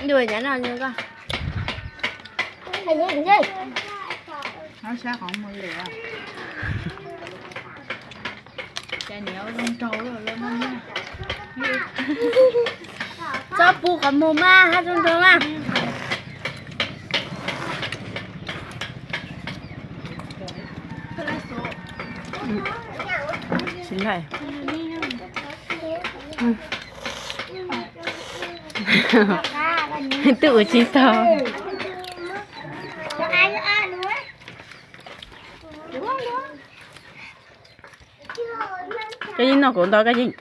Dua nyob no koj. Nyob sab qhov muag lawm. Cas niam ua zoo nraug luaj. Txhob pub qhov muag mas hab zoo nraug mas. Twb ua tsis tau. Koj yeej noj kauv ntau koj yeej.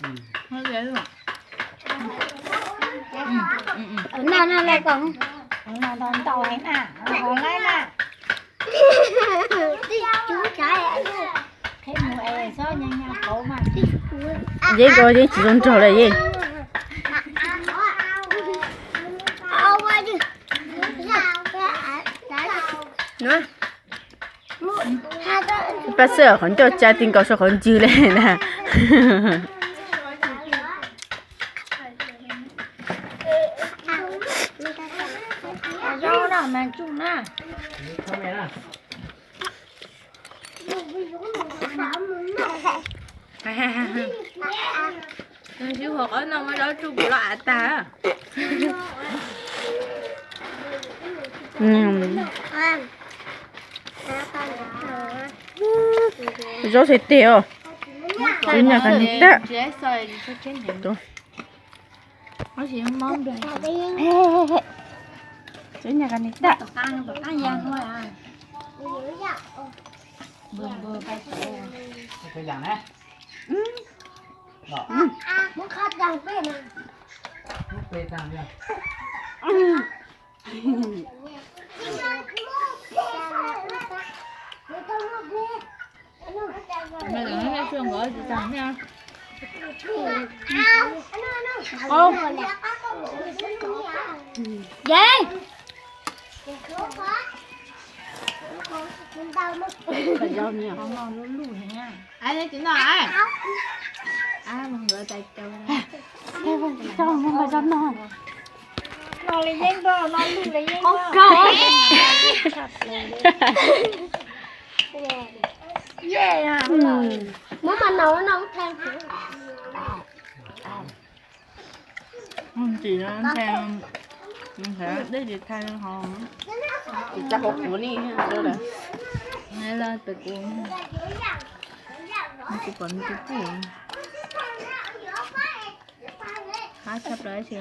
Yeej koj yeej tsis zoo nraug lawm yeej. Pab xwb qhov ncauj tsa ti nkaus sau qhov ncwg li na. Sib hua qhov no muab zaub tsuj kuv los av tag. Zaub txhais tes os. Txiv nyam qas nis tag. Txiv nyam qas nis tag. Ntsis no, dej tsis thaij ho. Tsis tau qhuav qhuav li. Los tus kuv, kuv pom nws tus pub. Qab tshaj plaws si.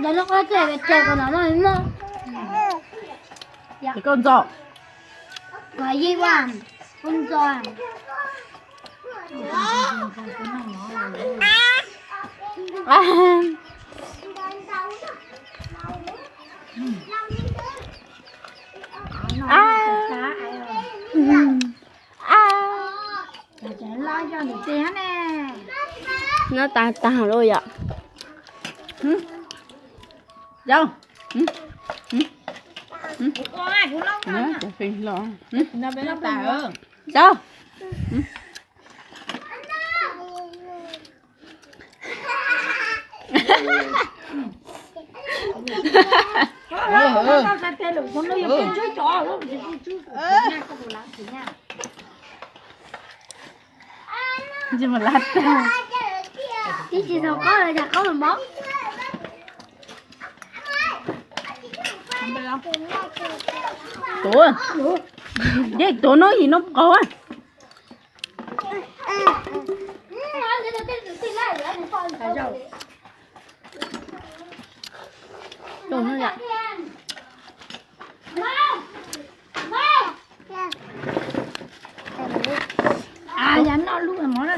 Ntxo, koj ntxo. No tas tas lawm yom. Yau. Cov feem hlo. Yau. Tsis mus lab tag. Ib tsis tau qaub los cas qaub los mob. Tuav, yeej tuav noob yim noob qaug. Yog noj lub mov na.